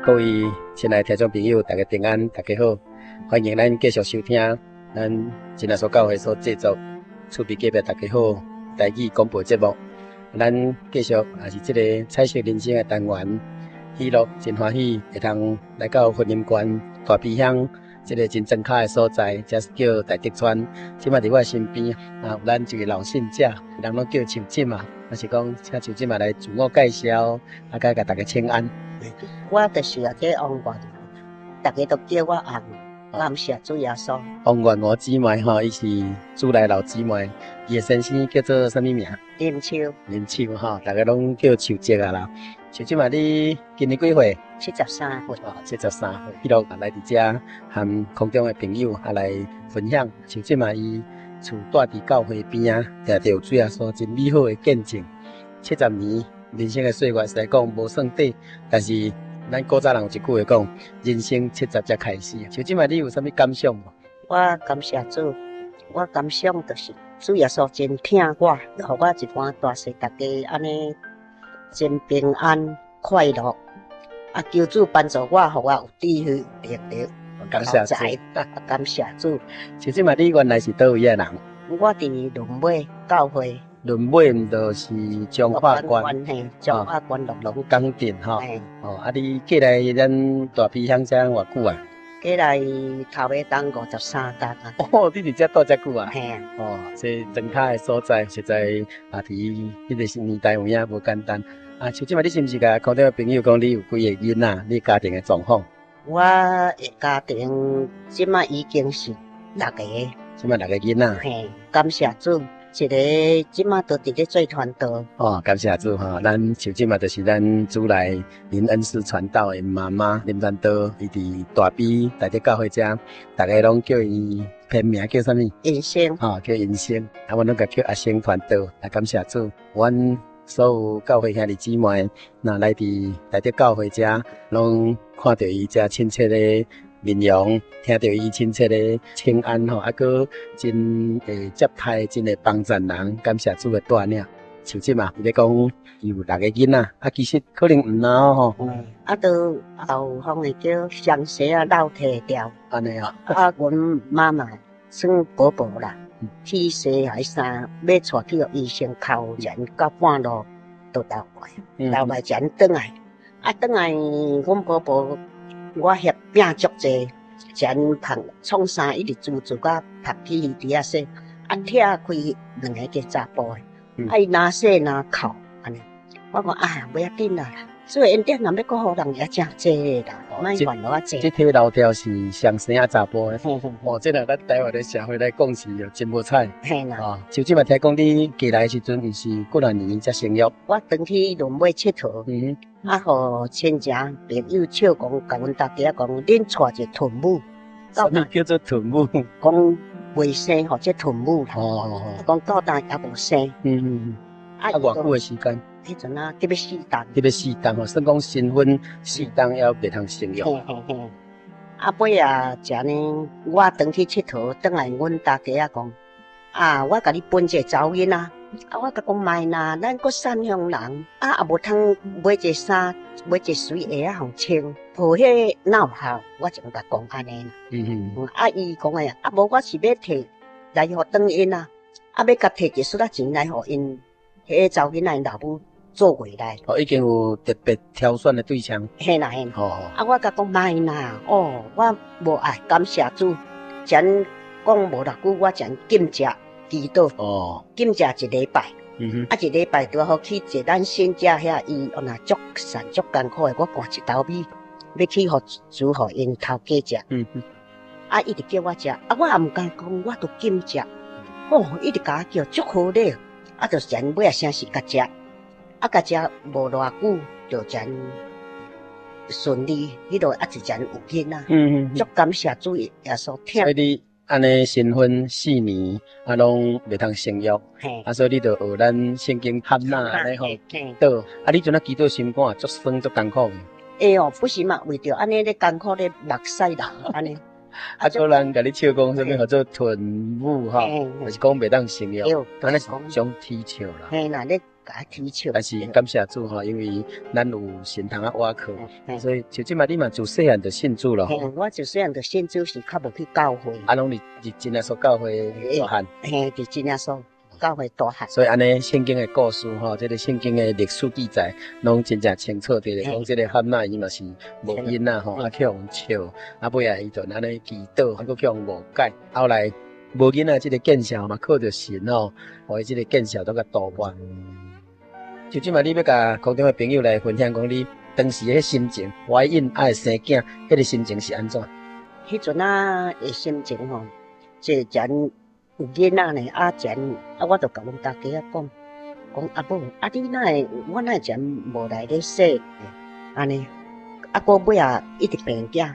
各位親愛的聽眾朋友，大家平安，大家好，歡迎咱繼續收聽咱真耶穌教會所製作厝邊隔壁大家好台語廣播節目。咱繼續也是這个彩色人生的單元，喜樂真歡喜會通來到雲林縣大埤鄉這个真莊跤的所在，這是叫大竹村。這馬佇我身邊啊，有咱一个老信者，人攏叫樹姊嘛，啊是講請樹姊嘛來自我介紹，啊，共大家請安。我就是啊，這王月，大家都叫我紅，感謝主耶穌。王月娥姊妹吼，伊是主內老姊妹，伊的先生叫做啥物名？林秋。林秋吼，大家攏叫樹姊啊啦。樹姊嘛，你今年幾歲？ 73歲。哦，73歲。彼落來佇遮和空中的朋友啊來分享。樹姊嘛，伊厝蹛佇教會邊仔，定著有主耶穌真美好的見證。70年人生的歲月，實在講無算短，但是咱古早人有一句話講：人生七十才開始。樹姊嘛，你有啥物感想無？我感謝主，我感想就是主耶穌真疼我，予我一般大細大家按呢真平安快樂。啊，求主幫助我，予我有智慧有能力。感謝主，感謝主。樹姊嘛，你原來是佗位的人？我佇崙尾教會。崙尾毋就是彰化縣？彰化縣鹿港鎮吼。哦，啊，你過來咱大埤鄉遮偌久啊？過來頭尾當53工啊。哦，你佇遮蹛遮久啊？嘿啊。哦，這莊跤的所在，實在啊，佇彼个年代有影無簡單。啊，樹姊嘛，你是毋是共空中的朋友講，你有幾个囡仔？你家庭的狀況？我的家庭這馬已經是六个。這馬六个囡仔。嘿，感謝主。一个這馬都佇咧做傳道。哦，感謝主吼，咱樹姊嘛，就是咱主內林恩師傳道的媽媽林傳道，伊佇大埤大竹教會遮，大家攏叫伊片名叫啥物？銀星。吼，叫銀星，啊，阮攏共叫阿星傳道。來感謝主，阮所有教會兄弟姊妹，若來佇大竹教會遮，攏看著伊遮親切的面容，聽著伊親切的請安吼，啊，閣真會接待，真會幫贊人，感謝主的帶領。樹姊嘛，伊咧講伊有六个囡仔，啊，其實可能毋若吼。嗯，啊，都後方會叫雙鞋仔落提掉。按呢哦。啊，阮媽媽算婆婆啦，去洗還啥，欲帶去予醫生哭，然到半路就流來，流來才轉來，啊，轉來阮婆婆。我翕餅足濟，前曝創衫一直煮煮甲曝去魚池仔洗，啊，拆開兩个加查埔的，啊，伊若洗若哭按呢，我講啊，袂要緊啦，主的恩典若欲閣予人也誠濟的啦，莫煩惱遮濟。這體流掉是雙生仔查埔的，哦，這若咱台灣的社會來講是真無彩。嘿啦。哦，樹姊嘛聽講你過來的時陣，毋是幾若年才生育。我轉去崙尾𨑨迌。啊，予親情朋友笑講，共阮大家講，恁娶一个姮母。啥物叫做姮母？講袂生，予這姮母啦。講到今猶無生。啊，偌久的時間？彼陣啊，得欲四冬。得欲四冬吼，算講新婚四冬猶袂通生育。嘿嘿嘿。啊，尾仔才呢，我轉去𨑨迌，轉來阮大家仔講，啊，我共你分一个查某囡仔。啊！我共講莫啦，咱閣善鄉人，啊也無通買一个衫，買一个媠鞋仔予穿，抱彼哪有效？我就共講按呢啦。啊，伊講的啊，無我是欲提來予轉𪜶啊，啊，欲共提一絲仔錢來予𪜶，彼个查某囡仔𪜶老母做月來。哦，已經有特別挑選的對象。嘿啦嘿啦。啊，我共講莫啦，哦，我無愛，感謝主，前講無偌久，我前禁食。祈禱，禁食一禮拜，啊一禮拜拄好去坐咱信者遐，伊哦若足散足艱苦的，我寒一斗米，欲去予煮予𪜶頭家食，啊伊就叫我食，啊我也毋敢講，我都禁食，哦，伊就共我叫足好咧，啊就前尾仔啥時共食，啊共食無偌久就真順利，彼落啊就真有囡仔，足感謝主耶穌疼。按呢新婚四年，啊攏袂通生育，啊所以你就學咱聖經哈拿按呢吼祈禱，啊你陣仔祈禱心肝足酸足艱苦無？會哦，不是嘛，為著按呢咧艱苦咧目屎流按呢。啊，閣人共你笑講啥物號做姮母吼，就是講袂當生育，按呢是種恥笑啦。嘿啦，咧共啼笑。但是感謝主吼，因為咱有神通啊倚靠，所以就這擺你嘛自細漢就信主咯。我自細漢就信主，是較無去教會。啊，攏佇真耶穌教會大漢。嘿，佇真耶穌教會大漢。所以按呢，聖經的故事吼，這個聖經的歷史記載，攏真正清楚佇咧講，這個漢娜伊嘛是無囡仔吼，啊去予人笑，啊尾仔伊就按呢祈禱，啊閣去予人誤解，後來無囡仔這個見笑嘛，靠著神吼，予伊這個見笑都共突破。就這擺你欲共空中的朋友來分享，講你當時的心情，懷孕愛生囝，彼個心情是按怎？彼陣仔的心情吼，這真有囡仔呢，啊真啊，我就共阮大家仔講，講阿母，啊你哪會，我哪會真無來咧生，按呢，啊閣尾仔一直病囝，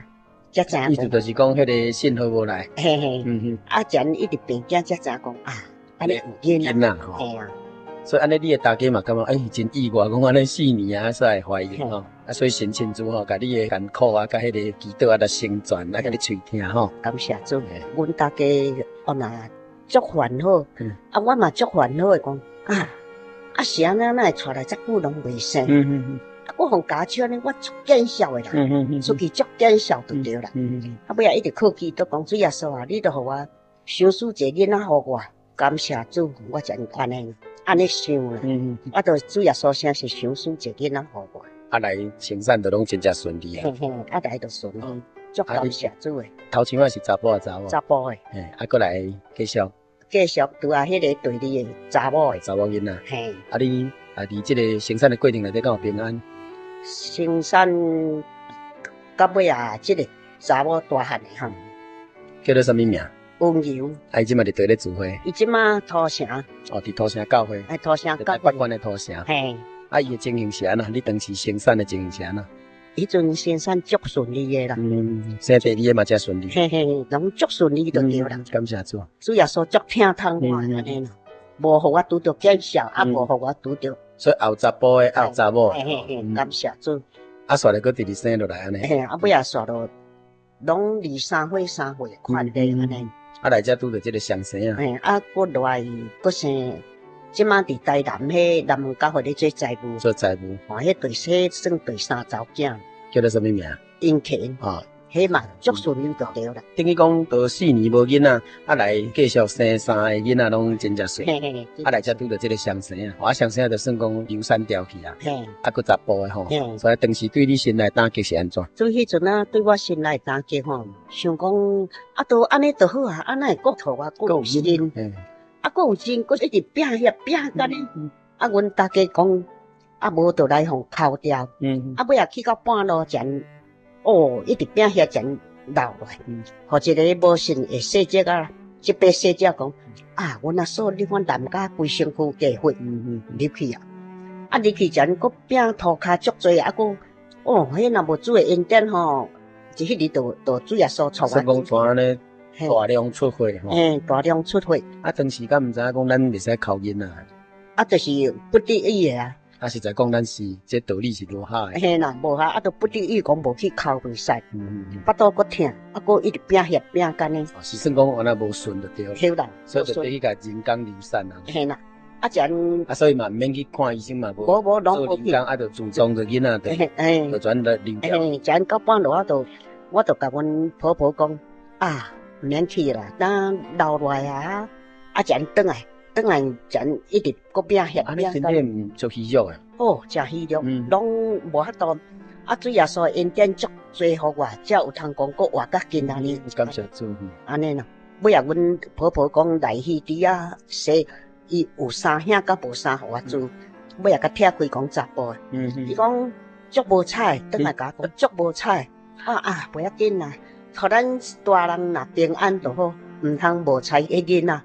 才知影。意思就是講，彼個信號無來。嘿嘿，啊真一直病囝才知影講啊，按呢有囡仔吼。嘿啊。所以按呢，你的大家嘛感覺欸真意外，講按呢4年啊，煞會懷孕吼。啊，所以神親自吼，共你的艱苦啊，佮彼個祈禱啊來成全，來共你垂聽吼。感謝主，阮大家哦若足煩惱，啊，我嘛足煩惱的講啊，啊是按怎哪會帶來遮久攏袂生？啊，閣予共笑呢，我足見笑的啦，出去足見笑就對啦。啊，尾仔一直靠祈禱講主耶穌啊，你著予我想使一個囡仔予我，感謝主，我才按呢按呢想啦。啊，著主耶穌聲是想使一個囡仔予我。啊，來生產就攏真正順利啊。嘿嘿，啊來就順利，足感謝主的。頭前仔是查埔抑查某？查埔的。嘿，啊，閣來繼續。繼續拄啊，彼個第二个查某的。查某囡仔。嘿。啊，你啊，佇這個生產的過程內底，敢有平安？生產到尾啊，這個查某大漢的吼。叫做啥物名？溫柔。啊，伊這馬佇佗咧聚會？伊這馬土城。哦，佇土城教會。哎，土城教會。北關的土城。嘿。啊，伊的情形是按怎？你當時生產的情形是按怎？彼陣生產足順利的啦。嗯，生第二个嘛誠順利。嘿嘿，攏足順利就對啦。感謝主。主耶穌足疼痛我按呢啦，無予我拄著見笑，啊，無予我拄著。所以後查埔的，後查某。嘿嘿嘿，感謝主。啊，煞來閣直直生落來按呢。嘿，啊，尾仔煞落，攏23歲3歲款的按呢。啊，來遮拄著這個雙生啊。嘿，啊，閣落來閣生。這馬佇台南彼南門教會咧做財務。做財務。哦，彼第彼算第三查某囝。叫做啥物名？殷勤。哦。彼嘛足順利就對啦。等於講，都4年無囡仔，啊來繼續生三个囡仔，攏真正順。啊來遮拄著這個雙生啊，啊雙生就算講流產掉去啊。啊，閣查埔的吼。所以當時對你心內打擊是按怎？所以彼陣啊，對我心內打擊吼，想講啊，都按呢就好啊，啊哪會閣予我閣有心。啊，閣有真，閣一直拼遐拼甲呢。啊，阮大家講，啊，無就來予哭掉。啊，尾仔去到半路前，哦，一直拼遐前留落來，予一个無信的細姐仔，這邊細姐講，啊，阮阿嫂，你看南家規身軀加血，入去啊。啊，入去前閣拼塗跤足濟，啊，閣，哦，彼若無主的恩典吼，一彼日就就主耶穌帶我。算講按呢？大量出血吼，嘿，大量出血。啊，當時敢毋知影講咱袂使哭囡仔？啊，就是不得已的啊。啊，實在講，咱是這道理是無合的。嘿啦，無合，啊，都不得已講無去哭袂使。腹肚閣疼，啊，閣一直拼協拼干呢。哦，是算講原來無順就對了。對啦，所以就得去共人工流產啊。嘿啦，啊，這樣。啊，所以嘛，毋免去看醫生嘛，無。無無，攏無去。人工啊，就自動就囡仔就，就全來流掉。嘿，這樣到半路啊，就我就共阮婆婆講啊。毋免去啦，等留落來啊，啊，才轉來，轉來才一直閣拼協。啊，你身體毋足虛弱啊？哦，誠虛弱，攏無法度。啊，主耶穌恩典足濟予我，才有通講閣活到今仔日。感謝主。按呢啦，尾仔阮婆婆講來彼佇遐說，伊有三兄佮無衫予我住，尾仔共拆開講查埔的。伊講足無彩，轉來共我講足無彩。啊啊，袂要緊啦。予咱大人若平安就好，毋通無彩彼囡仔。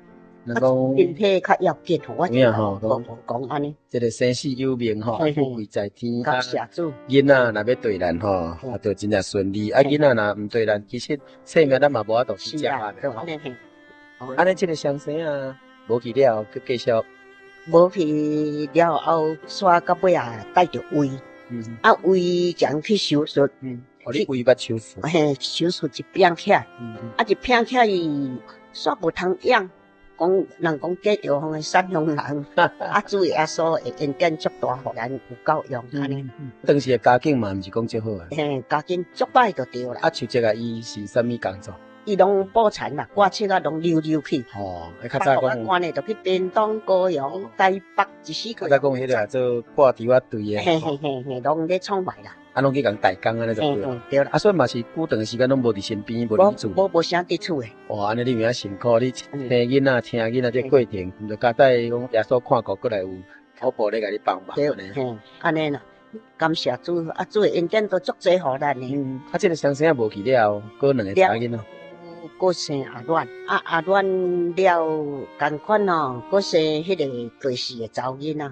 身體較要緊，我講講按呢。這個生死有命吼，富貴在天。感謝主。囡仔若欲對咱吼，啊，就真正順利。啊，囡仔若毋對咱，其實生命咱嘛無法度去接啊。按呢，這個雙生啊，無去了後，閣繼續。無去了後，煞到尾仔帶著胃，啊胃才去手術。哦，你胃捌手術？嘿，手術一拚起來，啊一拚起來伊煞無通養，講人講嫁著予善良人，啊主耶穌會恩典足大，予咱有夠用按呢。當時的家境嘛，毋是講足好啊。嘿，家境足歹就對啦。啊，像這個伊是啥物工作？伊攏補田啦，割粟仔攏溜溜去。哦，較早講。關的就去屏東、高雄、台北，一時較早講彼個做掛豬仔隊的。嘿嘿嘿嘿，攏咧創賣啦。啊，攏去共代工按呢就對。對啦。啊，所以嘛是久長時間攏無佇身邊，無佇厝。無無啥佇厝的。哇，按呢你有影辛苦，你生囡仔、疼囡仔這個過程，毋著交代講耶穌看顧過來有婆婆咧共你幫忙。對，嘿，按呢啦，感謝主，啊主的恩典都足濟予咱的。嗯，啊，這個雙生仔無去了後，閣兩個查某囡仔。閣生阿阮，啊阿阮了仝款哦，閣生彼個第四個查某囡仔。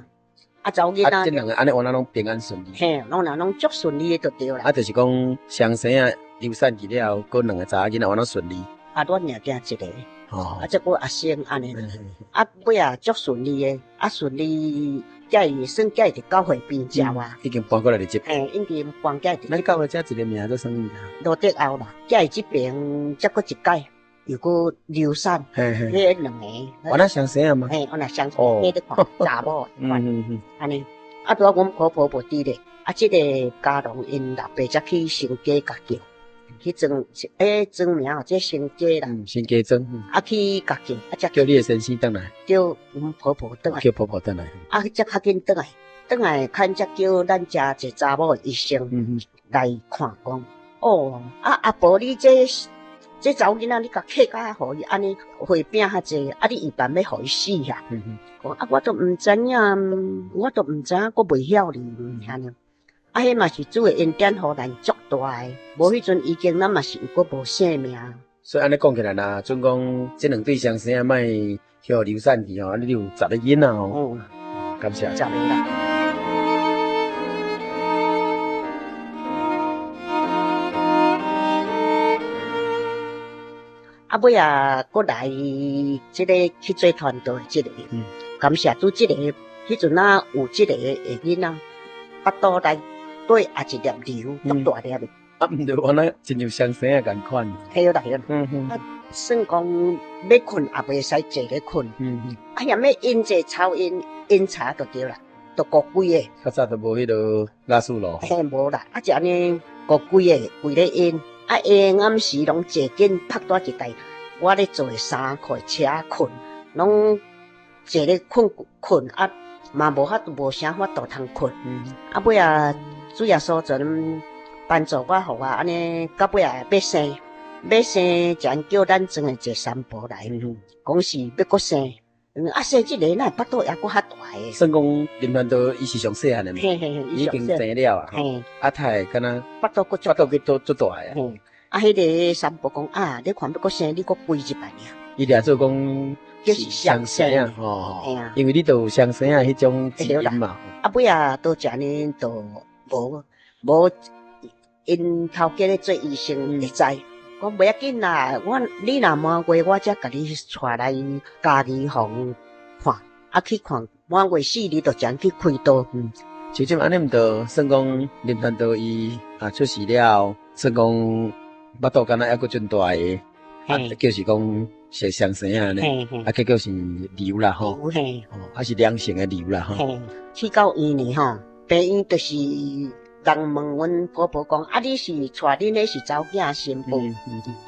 啊，查某囡仔，這兩個按呢原來攏平安順利。嘿，攏若攏足順利的就對啦。啊，就是講雙生仔流產去了後，閣兩個查某囡仔原來順利。阿阮爾囝一個，哦，啊，這閣阿生按呢，啊，尾仔足順利的，啊順利，才會算才會佇教會邊食啊。已經搬過來佇這。嘿，已經搬過來佇。咱教會這一個名做啥物名？羅德後啦，才會這邊才閣一擺。又閣流產，彼兩個，原來雙生仔嗎？嘿，原來雙生，彼咧看查某，按呢，啊，拄仔阮婆婆無佇咧，啊，這個家龍𪜶老爸才去新家共叫，去莊，莊名哦，這新家啦，新家莊，啊，去共叫，啊，才叫你的先生轉來，叫阮婆婆轉來，叫婆婆轉來，啊，才較緊轉來，轉來看才叫咱遮一個查某醫生來看講，哦，啊，阿婆你這。這查某囡仔你共客甲予伊按呢血餅較濟，啊你預辦欲予伊死啊？講啊我都毋知影，我都毋知影，閣袂曉哩，按呢。啊，彼嘛是主的恩典，予咱足大的。無彼陣已經咱嘛是有閣無性命。所以按呢講起來啦，準講這兩對雙生仔莫予流產去吼，按呢你有十個囡仔哦。感謝。十個啦。啊，尾仔閣來這个去做傳道的這个，感謝主，這个彼陣啊有這个的囡仔，腹肚內底也一粒瘤，足大粒的。啊，毋著原來親像雙生仔仝款。對啦，對啦。啊，算講欲睏也袂使坐咧睏。啊，若欲飲者抽煙飲茶就對啦，就糊規个。較早都無彼个拉斯路。嘿，無啦，啊，就按呢糊規个規咧飲。啊，下暗時攏坐緊拍單一台，我咧做的衫褲車睏，攏坐咧睏睏啊，嘛無法度無啥法度通睏。啊，尾仔主耶穌陣幫助我，予我按呢，到尾仔欲生，欲生，才叫咱庄的一个三婆來，講是欲閣生。啊，生這个哪會腹肚猶閣較大个？算講林傳道伊是上細漢的嘛，嘿嘿嘿，已經生了啊。嘿，啊，太敢若腹肚閣腹肚閣足足大个。嘿，啊，彼个三婆講啊，你看欲閣生，你閣肥一擺爾。伊掠做講就是雙生啊，吼，因為你都有雙生仔彼種基因嘛。啊，尾仔都這呢，都無無𪜶頭家咧做醫生會知。講袂要緊啦，我你若滿月，我才共你帶來家己房看，啊去看滿月四日就才去開刀。像這按呢毋著算講林傳道伊啊出事了後，算講腹肚敢若猶閣真大个，啊就是講是雙生仔按呢，啊結果是瘤啦吼，啊是良性的瘤啦吼。去到醫院吼，病院就是。人問阮婆婆講：啊，你是帶恁彼是查某囝新婦？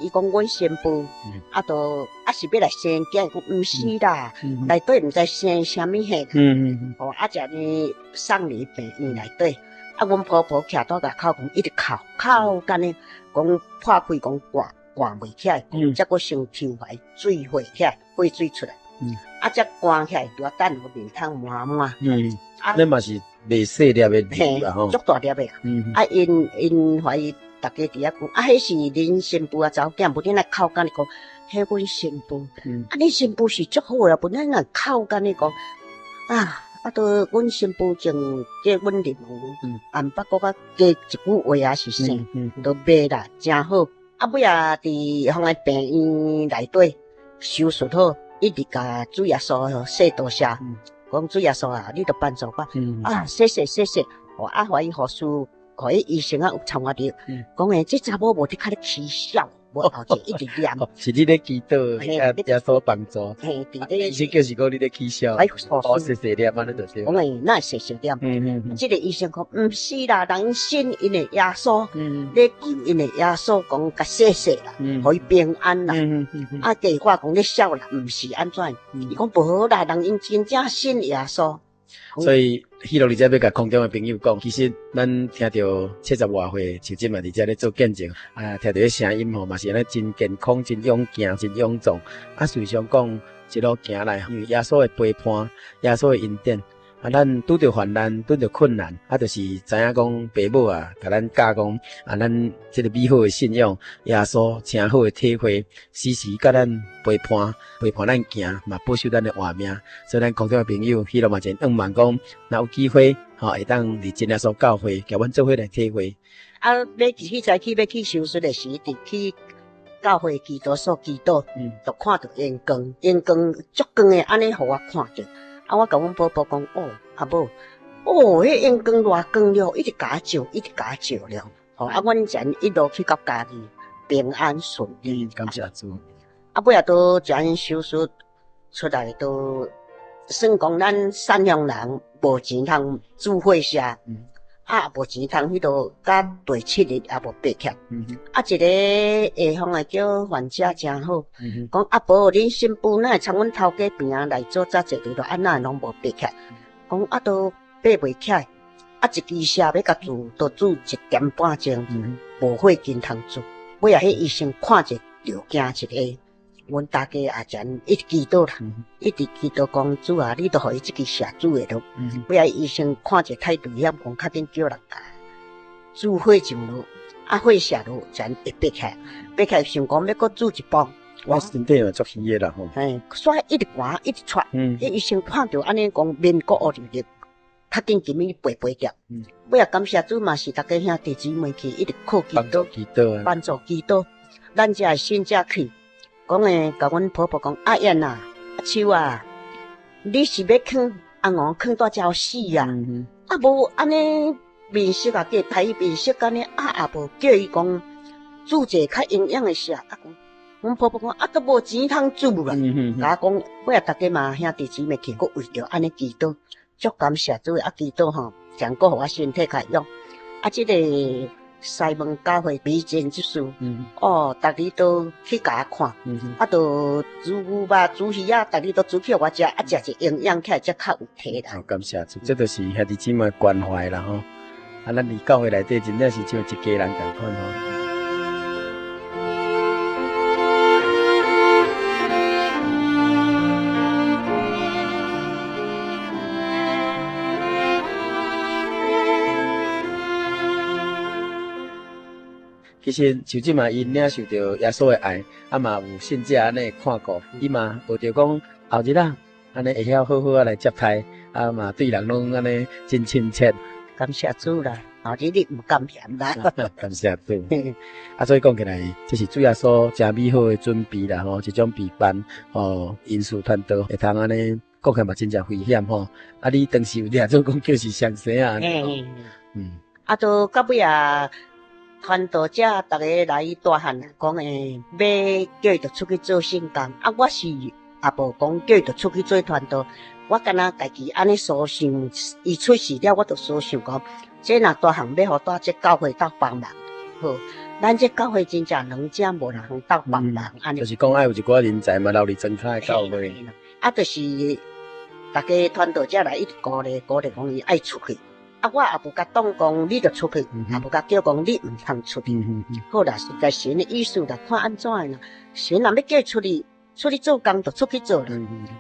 伊講阮新婦，啊，都啊是欲來生囝，講毋是啦，內底毋知生啥物貨。哦，啊，這呢送入病院內底，啊，阮婆婆徛佇外口講，一直哭，哭甲呢，講破開講掛掛袂起來，才閣先抽懷水血起來，血水出來。啊，才關起來，拄仔等予面湯滿滿。啊，那嘛是袂細粒的瘤啦吼，足大粒的。啊，𪜶𪜶懷疑逐家佇遐講，啊，彼是恁新婦啊查某囝，無恁來哭甲呢講，彼阮新婦。啊，恁新婦是足好的，無恁來哭甲呢講，啊，啊，都阮新婦前過阮林王，也毋捌閣較加一句話也是啥，都袂啦，誠好。啊，尾仔佇予病院內底手術好。一直共主耶穌說多謝，講主耶穌啊，你著幫助我，啊，謝謝謝謝，啊，懷疑護士，予彼醫生啊有參我著，講誒，這查某無佇較咧起痟，無後者一直念。是你咧祈禱，耶穌幫助。嘿，佇咧。醫生就是講你咧起痟。哦，細細念按呢就對。講欸，哪會細細念？這個醫生講，毋是啦，人信𪜶的耶穌，咧求𪜶的耶穌講共洗洗啦，予伊平安啦。啊，計話講咧痟啦，毋是按怎？伊講無啦，人𪜶真正信耶穌。所以，彼落佇遮欲共空中的朋友講，其實咱聽著70外歲，秀珍嘛佇遮咧做見證，啊，聽著彼聲音吼，嘛是按呢真健康、真勇健、真勇壯。啊，事實上講，一路行來，因為耶穌的陪伴，耶穌的恩典，啊，咱拄著患難，拄著困難，啊，就是知影講爸母啊，共咱教講，啊，咱這個美好的信仰，耶穌誠好的體會，時時佮咱陪伴，陪伴咱行，嘛保守咱的活命。所以咱空中的朋友，彼落嘛真向望講，若有機會，吼，會當佇真耶穌教會，共阮做伙來體會。啊，欲去早起欲去手術的時，佇去教會祈禱所祈禱，就看著螢光，螢光足光的，按呢予我看著。啊！我共阮婆婆講，哦，阿母，哦，彼螢光偌光了，一直共我照，一直共我照了。吼，啊，阮遮一路去到嘉義，平安順利。感謝主。啊，尾仔都遮手術出來，都算講咱善良人無錢通注血射，啊，無錢通彼落甲第七日也無爬起來。啊，一个下方的叫患者誠好，講啊婆，恁新婦哪會參阮頭家邊仔來做早一日，啊哪會攏無爬起來？講啊都爬袂起來，啊一支射欲共注，都注一點半鐘，無血金通注。尾仔彼醫生看者就驚一下，阮大家也誠一直祈禱啦，一直祈禱講主啊，你都予伊這支射注會落。尾仔醫生看者態度險，講較緊叫人共注血上落，啊血射落，才會爬起來。爬起來想講欲閣注一磅。我身體嘛足虛的啦吼。嘿，煞一直寒，一直掣。彼醫生看著按呢講面骨烏入入，較緊今日爬爬起來。尾仔感謝主嘛是逐家兄弟姊妹去一直靠祈禱，幫助祈禱。咱遮的信者去。講的，共阮婆婆講，阿燕啊，阿秋啊，你是欲囥阿娥囥到遮死啊？啊無按呢面色啊，計睇面色按呢，啊也無叫伊講煮一个較營養的食。啊講，阮婆婆講，啊都無錢通煮啦。共我講，尾仔逐家嘛兄弟姊妹去，閣為著按呢祈禱，足感謝主啊！祈禱吼，誠閣予我身體較勇。啊，這個。西門教會美珍執事，哦，逐日都去共我看，啊，都煮牛肉、煮魚仔，逐日都煮去予我食，啊，食者營養起來才較有體力。好，感謝主，這就是兄弟姊妹關懷啦吼。啊，咱佇教會內底真正是像一家人仝款吼。其實秀珍嘛，伊領受著耶穌的愛，啊嘛有信者按呢看顧，伊嘛學著講後日啊，按呢會曉好好仔來接待，啊嘛對人攏按呢真親切。感謝主啦，後日你毋甘嫌啦。感謝主。啊，所以講起來，這是主耶穌誠美好的準備啦吼，這種陪伴吼，恩賜傳道會通按呢講起來嘛真正危險吼。啊，你當時有掠做講叫是雙生啊？啊，都到尾啊。傳道者逐个來大漢講的，欲叫伊著出去做聖工。啊，我是也無講叫伊著出去做傳道。我敢若家己按呢所想，伊出事了，我就所想講，這若大漢欲予蹛這教會鬥幫忙，好，咱這教會真正軟正無人鬥幫忙。按呢就是講愛有一寡人才嘛，留佇莊跤的教會。啊，就是逐家傳道者來一直鼓勵鼓勵講伊愛出去。啊，我也無共擋講，你著出去，也無共叫講你毋通出去。好啦，實在神的意思啦，看按怎的啦。神若欲叫出去，出去做工就出去做啦。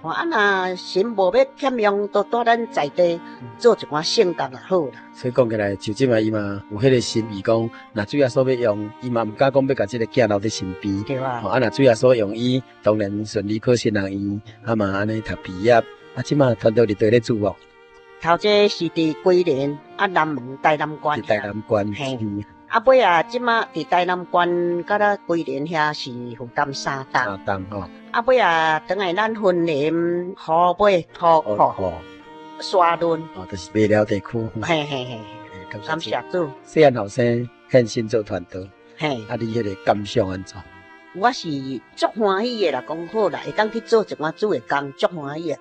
啊，若神無欲欠用，就蹛咱在地做一寡聖工就好啦。所以講起來，就這嘛伊嘛有彼個心意，講若主耶穌欲用，伊嘛毋敢講欲共這个囝留佇身邊。對啊。啊，若主耶穌用伊，當然順利考新人院，啊嘛按呢讀畢業，啊，這馬傳道佇佗咧做無？頭這是佇桂林，啊南門台南縣。佇台南縣。嘿。啊尾啊，這馬佇台南縣，佮咱桂林遐是負擔三擔。三擔吼。啊尾啊，轉來咱雲林湖尾土庫。沙崙。哦，就是麦寮地區。嘿嘿嘿。感謝主。細漢後生獻身做傳道。嘿。啊，你彼个感想按怎？我是足歡喜的啦，講好啦，會當去做一寡主的工，足歡喜的。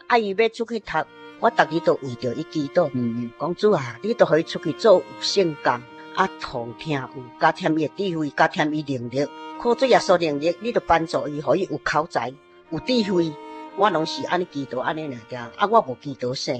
啊，伊欲出去讀，我逐日都為著伊祈禱，講主啊，你都予伊出去做有聖工，啊，通聽有加添伊的智慧，加添伊能力，靠主耶穌能力，你著幫助伊，予伊有口才，有智慧。我攏是按呢祈禱，按呢爾爾，啊，我無祈禱啥。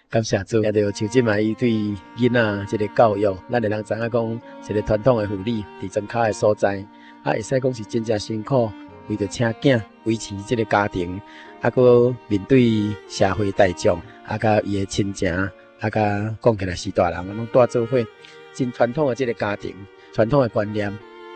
感謝主，也著像這擺伊對囡仔這个教育，咱會通知影講，一个傳統的婦女佇莊跤的所在，啊，會使講是真正辛苦，為著請囝維持這个家庭，啊，閣面對社會大眾，啊，佮伊的親情，啊，佮講起來是大人攏蹛做伙，真傳統的這个家庭，傳統的觀念，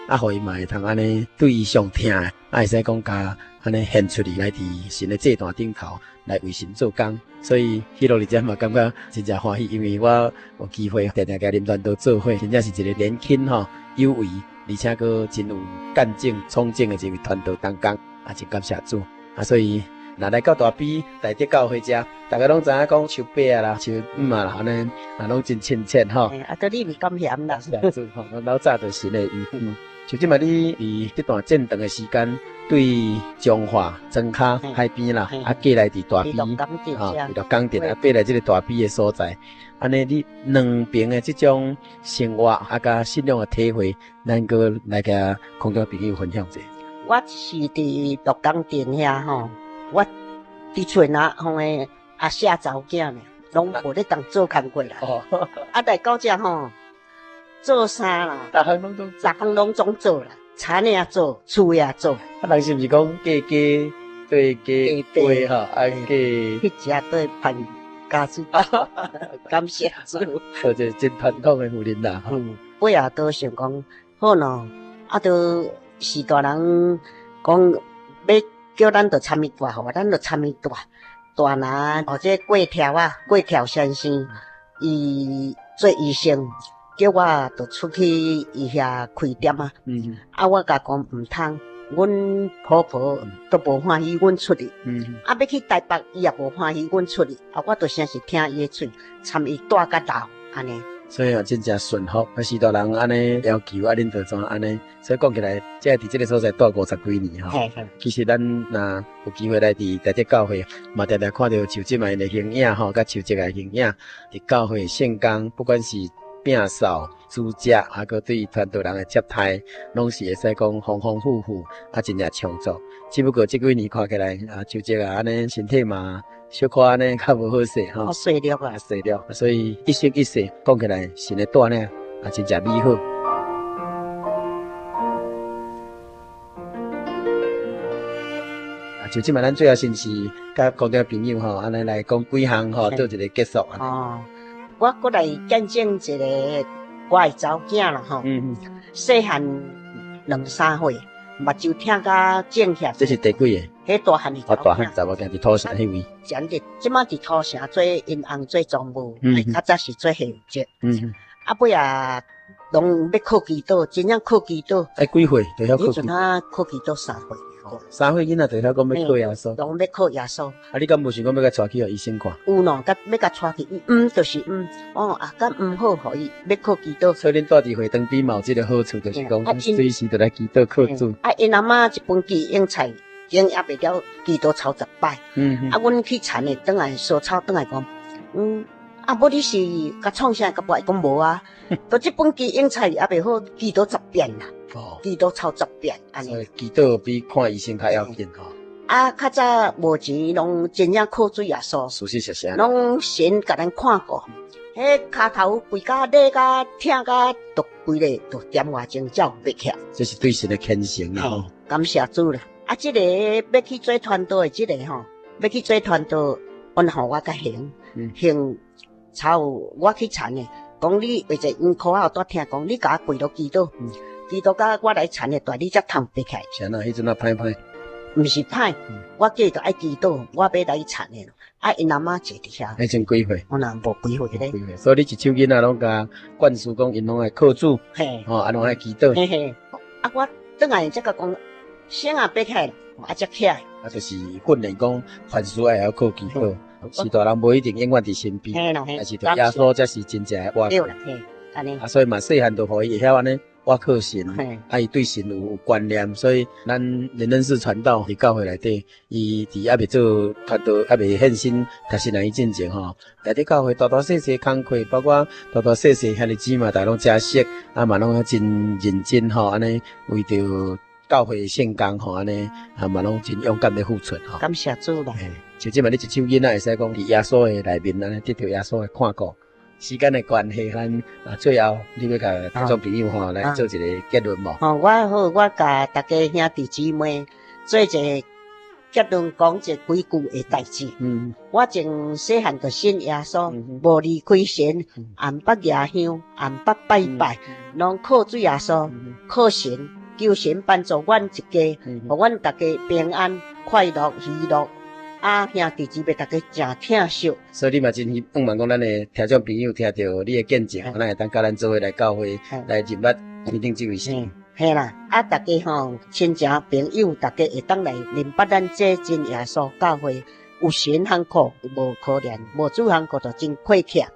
啊，予伊嘛會通按呢對伊上疼的，啊，會使講共按呢獻出去來佇神的祭壇頂頭來為神做工，所以彼落日遮嘛感覺真正歡喜，因為我有機會定定共林傳道做伙，真正是一個年輕吼有為，而且閣真有幹勁、衝勁的一位傳道同工，啊，真感謝主啊！所以若來到大埤大德教會遮，逐家攏知影講樹伯啊啦、樹姆啊啦，按呢啊攏真親切吼。啊，對你毋敢嫌啦。謝主吼，老早就神的預備。像這擺你佇這段戰長的時間，對彰化莊跤海邊啦，啊過來佇大埤，吼，佇鹿港鎮啊，過來這個大埤的所在，按呢你兩邊的這種生活啊，佮信仰的體會，咱閣來共空中朋友分享者。我是佇鹿港鎮遐吼，我佇厝內吼個阿寫查某囝爾，攏無咧共做工課啦。啊，來到遮吼。做啥啦？逐項攏總，逐項攏總做啦，田也做，厝也做。啊，人是毋是講嫁雞對雞飛吼？啊，嫁彼隻對潘家主，感謝主。這個真傳統的婦人啦。嗯，尾仔都想講好喏，啊，都是大人講欲叫咱著參與蹛吼，咱著參與蹛。大男或者過條啊，過條先生，伊做醫生。叫我就出去伊遐開店啊，啊，我共講毋通，阮婆婆都無歡喜阮出去，啊，欲去台北伊也無歡喜阮出去，啊，我就誠實聽伊的喙，參伊蹛甲老按呢。所以啊，真正順服，啊，是大人按呢要求，啊，恁就怎按呢？所以講起來，這佇這个所在蹛五十幾年吼。其實咱若有機會來佇大德教會，嘛定定看著像這擺的形影吼，佮樹葉的形影，佇教會聖工，不管是摒掃、煮食，啊，閣對傳道人的接待，攏是會使講豐豐富富，啊，真正充足。只不過這幾年看起來，啊，就這個按呢，身體嘛，小可按呢較無好勢吼。細粒啊，細粒，所以一生一世講起來，神的帶領啊，真正美好。啊，就這擺咱最後是毋是佮觀眾朋友吼，按呢來講幾項吼，做一個結束啊？哦。我閣來見證一個我的查某囝啦吼，細漢兩三歲，目睭疼甲腫起來。這是第幾個？彼大漢的查某囝。大漢查某囝佇土城彼位。前日，這擺佇土城做𪜶翁做總務，較早是做行政。啊，尾仔攏欲靠祈禱，真正靠祈禱。愛幾歲就曉靠祈禱？彼陣啊，靠祈禱三歲。三歲囡仔就曉講欲靠耶穌，攏欲靠耶穌。啊，你敢無想講欲共帶去予醫生看？有喏，共欲共帶去，伊毋就是毋，哦啊，敢毋好，予伊欲靠祈禱。所以恁蹛佇會堂邊嘛有這个好處，就是講隨時就來祈禱靠主。啊，𪜶阿嬤一本記用菜，經也袂了祈禱操十擺。啊，阮去田的轉來掃草轉來講，啊，無你是共創啥？佮無伊講無啊，都這本記用菜也袂好，祈禱十遍啦。祈禱操十遍，按呢。所以祈禱比看醫生較要緊吼。啊，較早無錢，攏真正靠主耶穌。事實是啥？攏神共咱看顧，彼跤頭規家裂甲疼甲，都規个都點外鐘才有爬起來。這是對神的虔誠啦吼。感謝主啦！啊，這個欲去做傳道的這个吼，欲去做傳道，阮予我較閒，閒才有我去田的。講你為者𪜶口仔有拄聽講，你共我跪落祈禱。祈禱甲我來田的蹛，你才通爬起來。是按怎？彼陣啊歹歹？毋是歹，我記得愛祈禱，我欲來田的。啊，𪜶阿嬤坐佇遐。彼陣幾歲？我若無幾歲咧。幾歲？所以你一手囡仔攏共灌輸講，𪜶攏愛靠主，吼，啊，攏愛祈禱。嘿嘿。啊，我轉來才共講，先啊爬起來，啊才起來。啊，就是訓練講，凡事愛曉靠祈禱，是大人無一定永遠佇身邊，但是耶穌才是真正的倚靠。對啦，嘿，按呢。啊，所以嘛，細漢就予伊會曉按呢。倚靠神，啊，伊對神有觀念，所以咱林恩賜傳道佇教會內底，伊佇猶未做傳道，猶未獻身讀神學院進前吼，來佇教會大大細細工課，包括大大細細兄弟姊妹，大家攏誠熟，啊嘛攏真認真吼，按呢為著教會聖工吼，按呢啊嘛攏真勇敢的付出吼。感謝主啦。像這擺你一首囡仔會使講佇耶穌的內面，按呢得著耶穌的看顧。時間的關係，咱啊最後你欲共聽眾朋友吼來做一個結論無？吼，我好，我共大家兄弟姊妹做一個結論，講一幾句的代誌。我從細漢就信耶穌，無離開神，也毋捌蜈香，也毋捌拜拜，攏靠主耶穌，靠神，求神幫助阮一家，予阮大家平安、快樂、喜樂。啊，兄弟姊妹，大家誠疼惜。所以你嘛真希望講，咱的聽眾朋友聽著你的見證，咱會當佮咱做伙來教會來認捌天頂這位神。嘿啦，啊，大家吼，親情朋友，大家會當來認捌咱這真耶穌教會，有神看顧，無可憐；無主看顧，就真虧欠。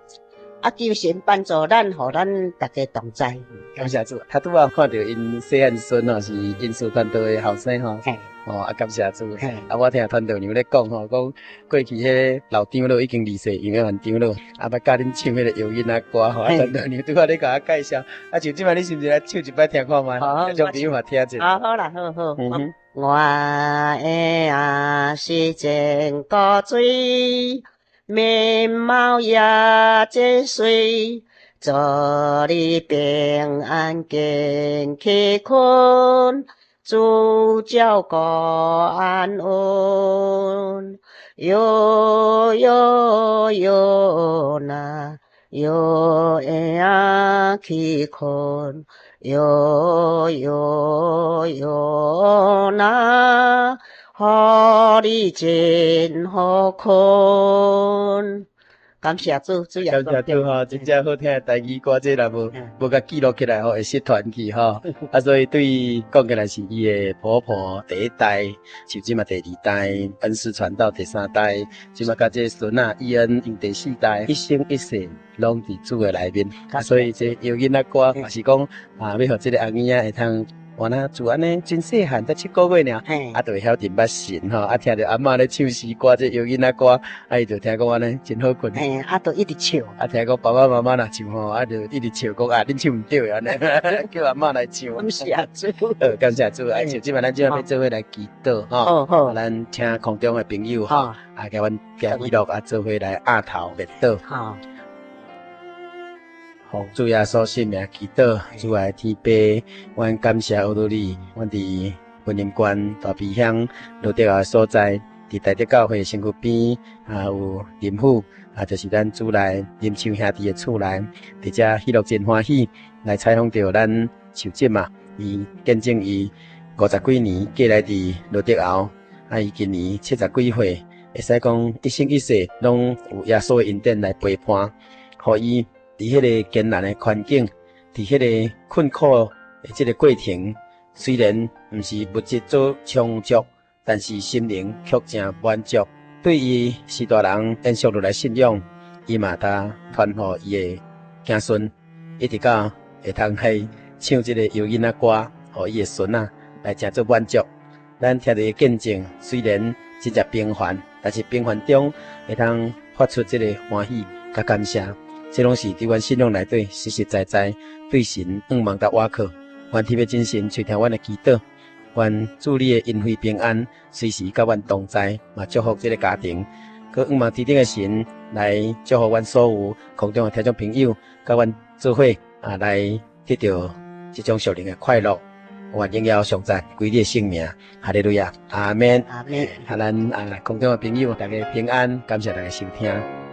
啊，求神幫助咱，予咱大家同在。感謝主，他拄仔看著𪜶細漢孫吼，是恩賜傳道的後生吼。哦，啊，感謝主。啊，我聽傳道娘咧講吼，講過去彼個老長老已經離世，楊永漢長老，啊，捌教恁唱彼個搖囡仔歌吼。啊，傳道娘拄仔咧共我介紹，啊，像這擺你是毋是來唱一擺聽看覓？聽眾朋友嘛聽者。好，好啦，好好。我的阿是真古錐，面貌也真媠，祝你平安緊去睏，主照顧安穩。喲喲喲那，喲嬰仔去睏，喲喲喲那。予你真好睏，感謝主，主感謝主吼，真正好聽的台語歌，這若無無共記錄起來吼，會失傳去吼。啊，所以對講起來是伊的婆婆第一代，像這馬第二代，恩師傳到第三代，這馬佮這孫仔伊恩𪜶第四代，一生一世攏佇主的內面。啊，所以這搖囡仔歌嘛是講啊，欲予這個翁囡仔會通。原來自按呢真細漢，才7個月爾，啊，就會曉認捌神吼，啊，聽著阿嬤咧唱詩歌，這搖囡仔歌，啊，伊就聽講按呢真好睏。嘿，啊，就一直笑。啊，聽講爸爸媽媽若唱吼，啊，就一直笑講啊，恁唱毋對按呢，叫阿嬤來唱。感謝主。好，感謝主。啊，像這擺咱這擺欲做伙來祈禱吼。好好。咱請空中的朋友吼，啊，共阮行記錄啊，做伙來額頭默禱。好。奉主耶穌聖名祈禱，主愛的天父，阮感謝阿多你，阮佇雲林縣大埤鄉羅德窯的所在，佇大德教會身軀邊啊有林府啊，就是咱主內林樹兄弟的厝內，佇遮喜樂真歡喜來採訪著咱秀珍啊，伊見證伊五十幾年過來佇羅德窯，啊，伊今年七十幾歲，會使講一生一世攏有耶穌的恩典來陪伴，予伊。佇彼个艱難的環境，佇彼个困苦的這个過程，雖然毋是物質做充足，但是心靈卻誠滿足。對伊序大人延續落來信仰，伊嘛焦傳予伊的子孫，一直到會通來唱這个搖囡仔歌，予伊的孫仔來誠做滿足。咱聽著伊見證，雖然真正平凡，但是平凡中會通發出這个歡喜佮感謝。這攏是佇阮信仰內底實實在在對神仰望佮倚靠。願天父真神垂聽阮的祈禱，願主你的恩惠平安隨時佮阮同在，嘛祝福這个家庭。閣仰望天頂的神來祝福阮所有空中的聽眾朋友，佮阮做伙啊來得著這種屬靈的快樂。願榮耀頌讚歸你的聖名，哈利路亞，阿們。阿們。啊，咱啊空中的朋友，大家平安，感謝大家收聽。